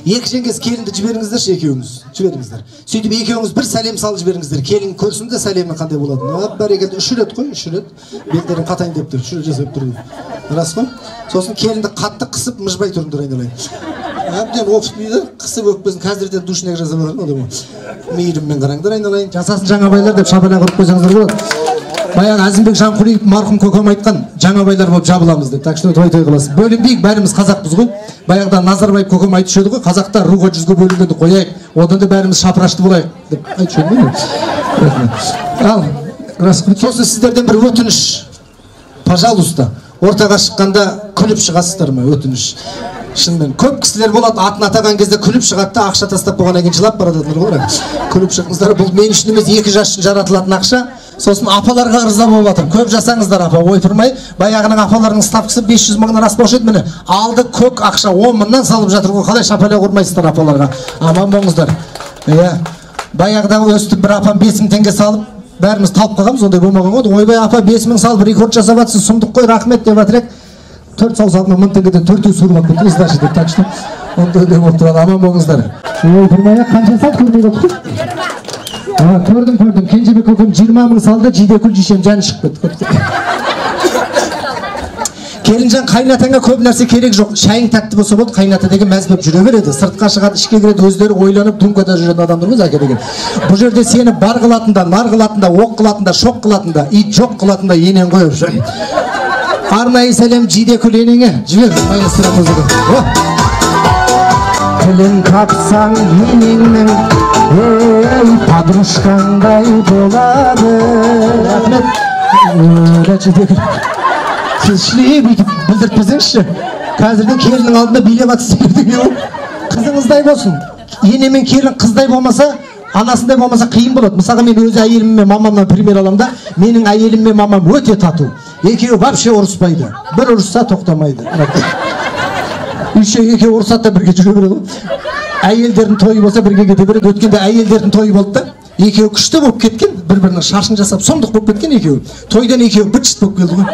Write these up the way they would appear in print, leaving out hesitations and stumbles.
Екі жеңгесі келінді жіберіңіздерші, екеуіңіз. Жіберіңіздер. Сөйтіп екеуіңіз бір сәлем салып жіберіңіздер. Келін көрсін де сәлемі қандай болатынын. Бәрекелді, 3 рет қой, 3 рет. Белдерін қатайын деп тұр, 3 рет жасап тұр. Рас қой. Сосын келінді қатты қысып мыжбай тұрыңдар айналайын. Әбден опытныйды қысып өкпесін қазірден душнек жасап жатыр. Мейіріммен қараңдар айналайын. Жасасын жаңабайлар деп шапалақ ұрып қойсаңыздар болады. Баяғы Әзімбек Жанқұлиев марқұм көкем айтқан, жаңабайлар болып жабыламыз деп. Так что той той қыласыз. Бөлінбейік, бәріміз қазақпыз ғой. Баяғыда Назарбаев көкем айтушы еді ғой, қазақта руға жүзге бөлінгенді қояйық, одан да бәріміз шапырашты болайық деп айтушы еді ғой. Ал, рас қой. Сосын сіздерден бір өтініш. Пожалуйста, ортаға шыққанда күліп шығасыздар ма, өтініш. Шынымен көп кісілер болады, атын атаған кезде күліп шығады да, ақша тастап болғаннан кейін жылап барады ғой. Күліп шығыңыздар, бұл мен үшін емес, екі жас үшін жаратылатын ақша. Сосын апаларға ырза болып жатыр. Көп жасаңыздар апа, ойпырмай. Баяғының апаларының ставкасы 500 мыңнан аспаушы еді, міне. Алды көк ақша 10 мыңнан салып жатыр ғой. Қалай шапалақ ұрмайсыздар апаларға? Аман болыңыздар. Иә. Баяғыда өстіп бір апам 5 мың теңге салып, бәріміз талып қалғанбыз, ондай болмаған ғой. Ойбай апа 5 мың салып рекорд жасап жатсыз, сұмдық қой, рахмет деп жатыр едік. 4 саусағыма 1000 теңгеден 4 суырып алып кетті, сдача деп. Так что ондай болып тұрады. Аман болыңыздар. Ойпырмай, қанша салды көрмей қалдық қой. Көрдім, көрдім. Кенжебек көкем 20 мың салды, Жидекүл жишем жаны шығып кетті. Келінжан, қайнатаңа көп нәрсе керек жоқ. Шайың тәтті болса болды, қайната деген мәз болып жүре береді. Сыртқа шығады, ішке кіреді, өздері ойланып думкада жүретін адамдар ғой Зәке деген. Бұл жерде сені бар қылатын да, нар қылатын да, оқ қылатын да, шоқ қылатын да, ит жоқ қылатын да енең ғой. Арнайы сәлем Жидекүл енеңе. Жібер, маэстро музыка. Тілін тапсаң енеңнің, ей, подружкаңдай болады. Рахмет. Жидекүл. Сіз шілей бүйтіп білдіртпесеңізші. Қазірдің келіннің алдында билеп атсыз деген. Қызыңыздай болсын. Ене мен келін қыздай болмаса, анасындай болмаса қиын болады. Мысалға мен өз әйелім мен мамамнан пример аламын да, менің әйелім мен мамам өте тату. Екеуі вообще ұрыспайды. Бір ұрысса тоқтамайды. Еще екеуі ұрысады да бірге жүре береді ғой. Әйелдердің тойы болса бірге кете береді. Өткенде әйелдердің тойы болды да, екеуі күшті болып кеткен, бір-бірінің шашын жасап, сұмдық болып кеткен екеуі. Тойдан екеуі быт-шыт болып келді ғой.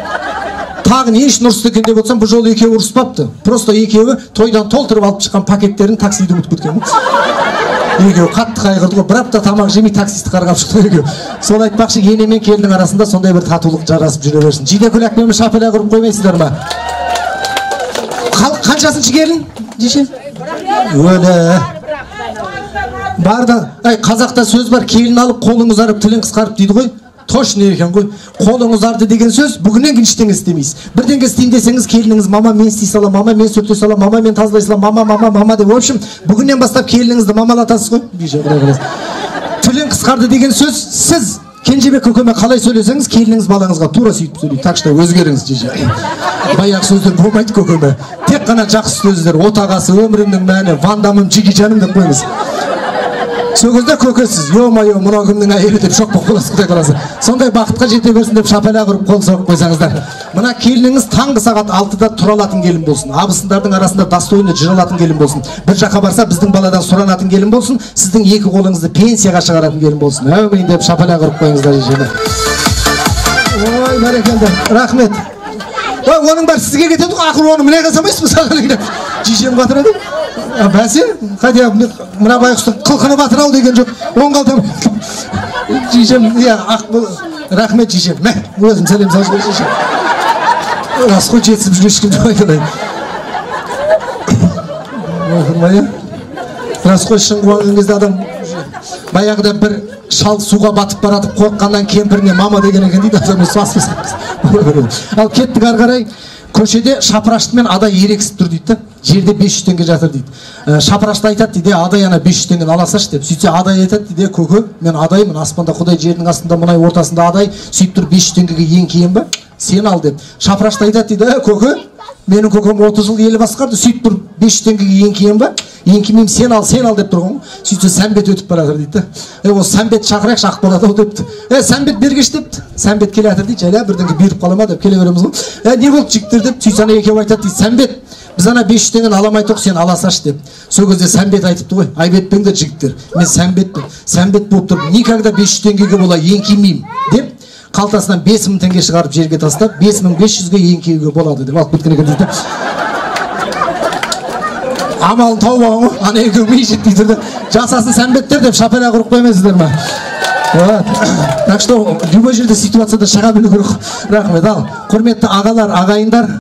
Тағы не үшін ұрысты екен деп отырсам, бұл жолы екеуі ұрыспапты. Просто екеуі тойдан толтырып алып шыққан пакеттерін таксиде ұмытып кеткен ғой. Екеуі қатты қайғырды ғой. Бір апта тамақ жемей таксисті қарғап шықты екеуі. Сол айтпақшы, ене мен келіннің арасында сондай бір татулық жарасып жүре берсін. Жидекүл әкпеме шапалақ ұрып қоймайсыздар ма? Қаншасыншы келін? Жеше? Өлі. Бар да, әй, қазақта сөз бар, келін алып қолың ұзарып, тілің қысқарып дейді ғой. Точно екен ғой. Қолың ұзарды деген сөз, бүгіннен кейін ештеңе істемейсіз. Бірдеңе істейін десеңіз, келініңіз мама мен істей салам, мама мен сүрте салам, мама мен тазалай салам, мама, мама, мама деп. В общем, бүгіннен бастап келініңізді мамалатасыз ғой. Тілің қысқарды деген сөз, сіз Кенжебек көкеме қалай сөйлесеңіз, келініңіз балаңызға тура сөйтіп сөйлейді. Так что өзгеріңіз, жеже. Баяғы сөздер болмайды көкеме. Тек қана жақсы сөздер, отағасы, өмірімнің мәні, вандамым, жиги жаным деп қойыңыз. Сол кезде көкесіз, ё-моё, мынау кімнің әйелі деп шок болып қаласыз, құдай қаласа. Сондай бақытқа жете берсін деп шапалақ ұрып қол соғып қойсаңыздар. Мына келініңіз таңғы сағат 6-да тұра алатын келін болсын. Абысындардың арасында достойны жүре алатын келін болсын. Бір жаққа барса біздің баладан сұранатын келін болсын. Сіздің екі қолыңызды пенсияға шығаратын келін болсын. Әумин деп шапалақ ұрып қойыңыздар, жеже. Ой, бәрекелді. Рахмет. Ой, оның бәрі сізге кетеді ғой, ақыры оны міне қалсамайсыз ба саған деп. Жежем батырады. Бәсе, хотя мына байғұстың қылқыны батыр ау деген жоқ. Оң қалтам. Жежем, иә, ақ, рахмет жежем. Мә, өзім сәлем салып жіберші, жежем. Рас қой, жетісіп жүрген ешкім жоқ айтайын. Ойпырмай, рас қой, шын қуанған кезде адам баяғыда бір шал суға батып баратып қорыққаннан кемпіріне мама деген екен дейді, адам су аспаса. Ал кеттік ары қарай. Көшеде шапырашты мен адай ерегісіп тұр дейді да. Жерде 500 теңге жатыр дейді. Шапырашты айтады дейді, адай ана 500 теңгені ала салшы деп. Сөйтсе адай айтады дейді, көке, мен адаймын, аспанда құдай, жердің астында мұнай, ортасында адай, сөйтіп тұр 500 теңгеге еңкейем ба? Сен ал деп. Шапырашты айтады дейді, көке, менің көкем 30 жыл ел басқарды, сөйтіп тұр 500 теңгеге еңкейем ба? Еңкеймеймін, сен ал, сен ал деп тұрған ғой. Сөйтсе Сәмбет өтіп бара жатыр дейді. Ол Сәмбет шақырайықшы, ақ болады ау депті. Сәмбет бергеш депті. Сәмбет келе жатыр дейді, жайлап бірдеңе бұйырып қала ма деп келе береміз ғой. Не болды жігіттер деп, сөйтсе ана екеуі айтады дейді, Сәмбет, біз ана 500 теңгені ала алмай тұрық, сен ала салшы деп. Сол кезде Сәмбет айтыпты ғой, айып етпеңдер жігіттер, мен Сәмбетпін, Сәмбет болып тұрып, никогда 500 теңгеге бола еңкеймеймін деп, қалтасынан 5000 теңге шығарып жерге тастап, 5500-ге еңкеюге болады деп алып кеткен екен дейді. Амалын тауып алған ғой, ана екеуі ми жетпей тұр да. Жасасын сәмбеттер деп шапалақ ұрып қоймайсыздар ма? Вот. Так что любой жерде, ситуацияда шыға білу керек. Рахмет. Ал, құрметті ағалар, ағайындар.